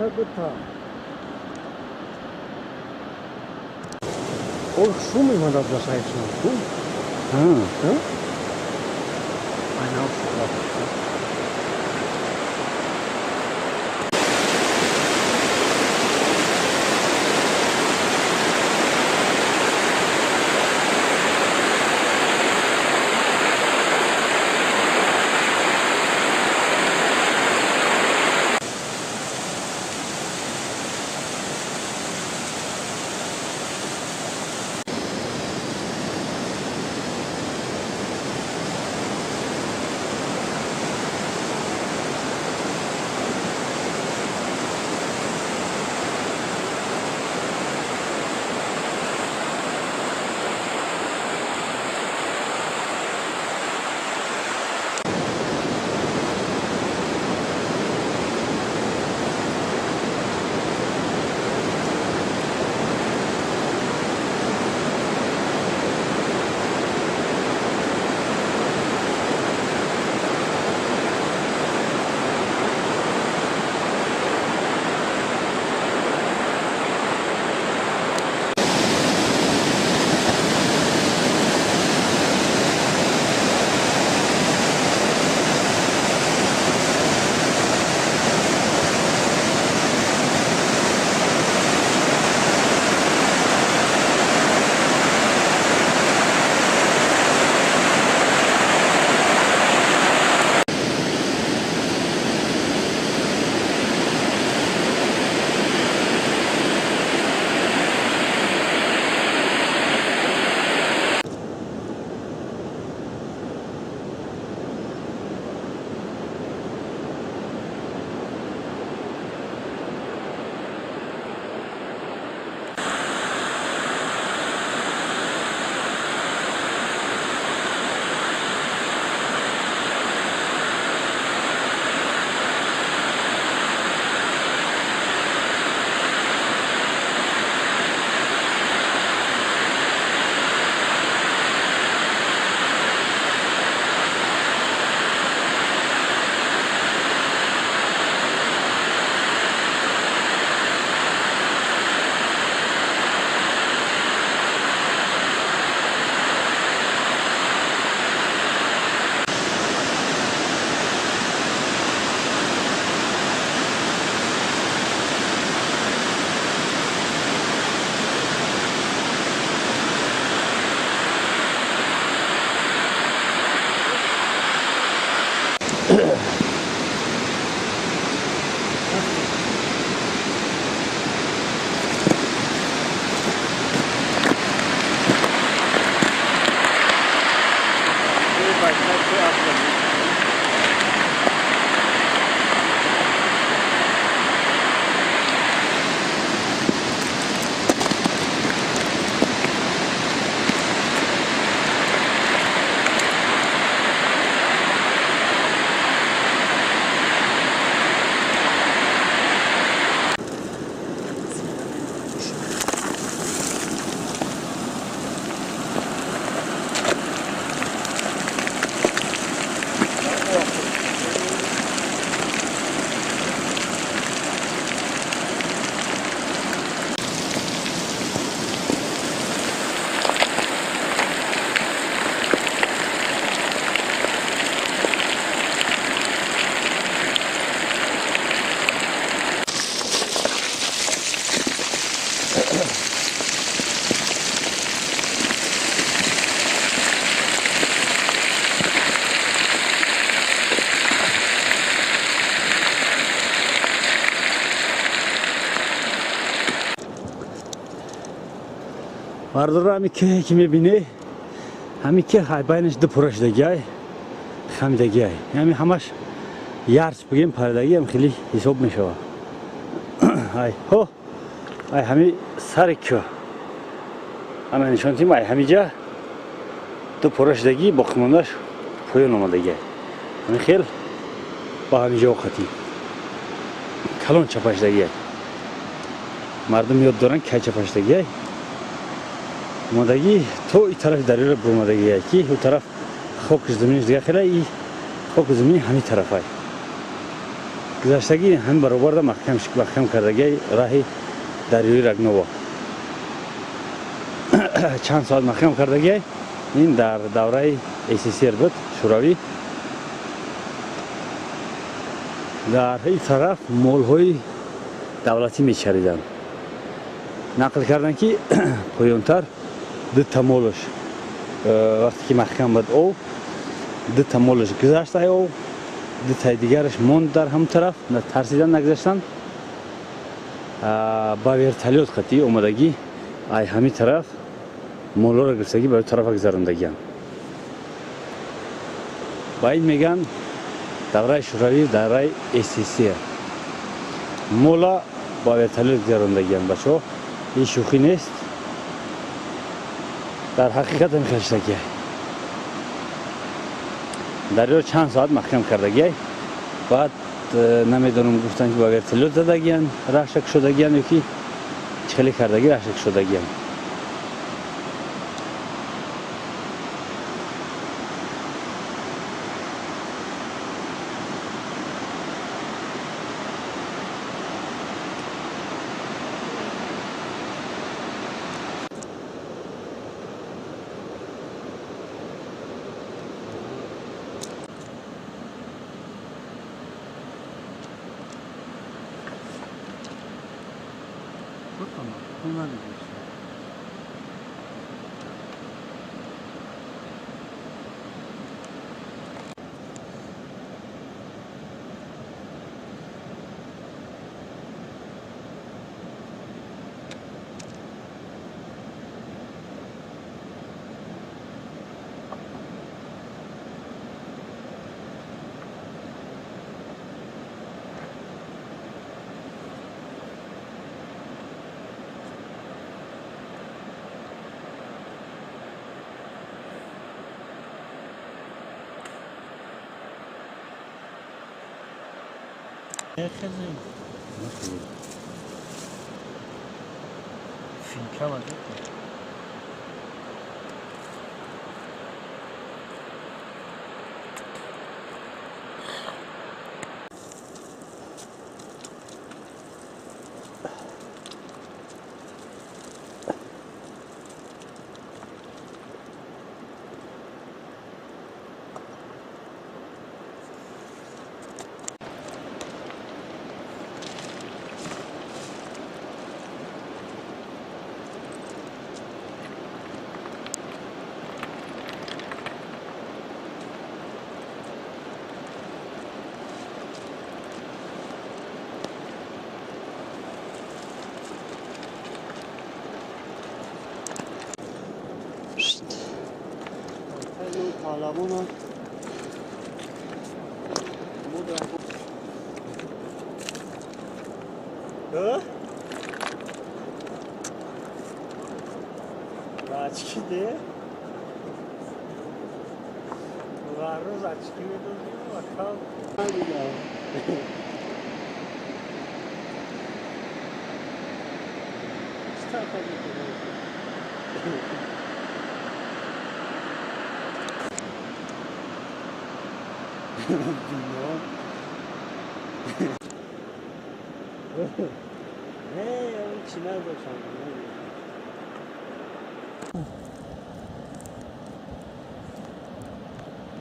Дута дута. Ой, шум имадад ба шайхшон. Шум? Ҳа? Айнав шуд. Бардора ҳами ки мебинӣ, ҳами ки байнаш ду пура шудагиай, хамидагиай. Ҳами ҳамаш ярч бигем паридаги ҳам хеле ҳисоб мешавад. Ай ҳо, ай ҳами сари кӯ. Ана нишон тим, ай ҳамиҷа ду пура шудагӣ боқимондаш поён омадагиай. Ҳами хел ба ҳамиҷа оқатӣ. Калон чапашдагиай. Мардум ёд доранд кай чапашдагиай. Омадагӣ то и тарафи дарёро буромадагиай ки ӯ тараф хоки заминиш дига хела и хоки замини ҳамин тарафай. Гузаштагӣ ҳам баробарда маҳкам кардагиай раҳи дарёи Рагнова. Чанд соат маҳкам кардагиай. Ин дар давраи СССР буд, Шӯравӣ. Дар ин тараф молҳои давлатӣ мечариданд. Нақл карданд, ки поёнтар дута молаш, вақте ки маҳкам буд ов, дута молаш гузашт ай ов, дутаи дигараш монд дар ҳамон тараф, тарсидан нагузаштанд. Ба вертолёт қатӣ омадагӣ ай ҳамин тараф молҳоро гирифтагӣ ба тарафа гузарондагианд. Ба ин мегӯянд давраи Шӯравӣ, давраи СССР. Мола ба вертолёт гузарондагианд, бачаҳо. Ин шӯхӣ нест. Дар ҳақиқат ҳам хел. Дарёро чанд соат маҳкам кардагиай. Баъд намедонам, гуфтанд, ки ба вертолёт задагиянд, раҳша кушодагиянд ё ки чӣ хеле кардагӣ раҳша кушодагиянд.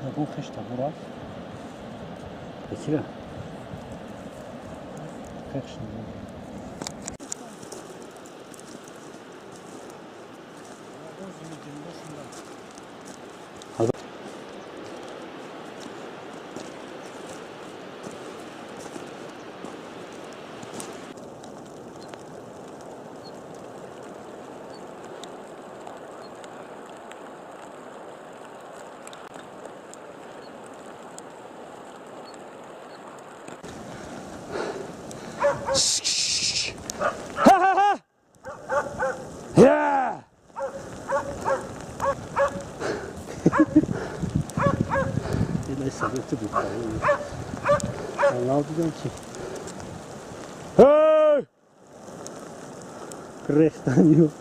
Ягон хеш табор аст? Бекира? Хеш набуд. Hey! Рехтанью.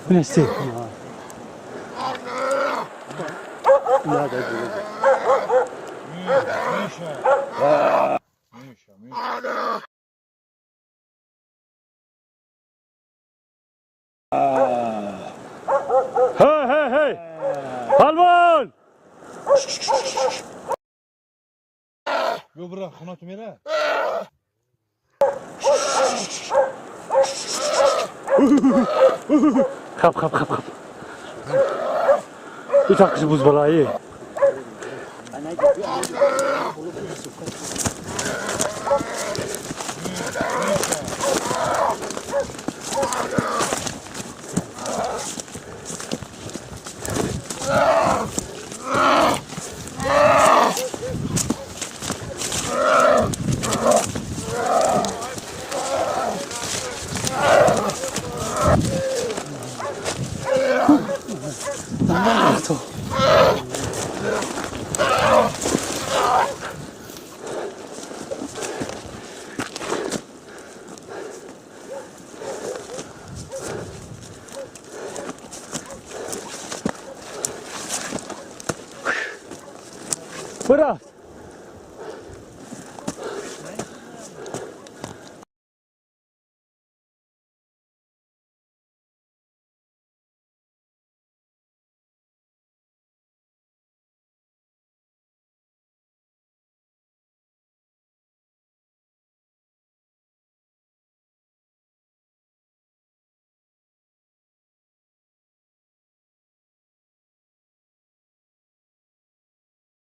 Бинасти. На, дай ҷило. Миша. Миша, Миша. Ҳей, ҳей, ҳей! Палвон! Ё, бира, хонату мера? Хап, хап, хап, хап. Итақиш бузбалаи. Бурафт.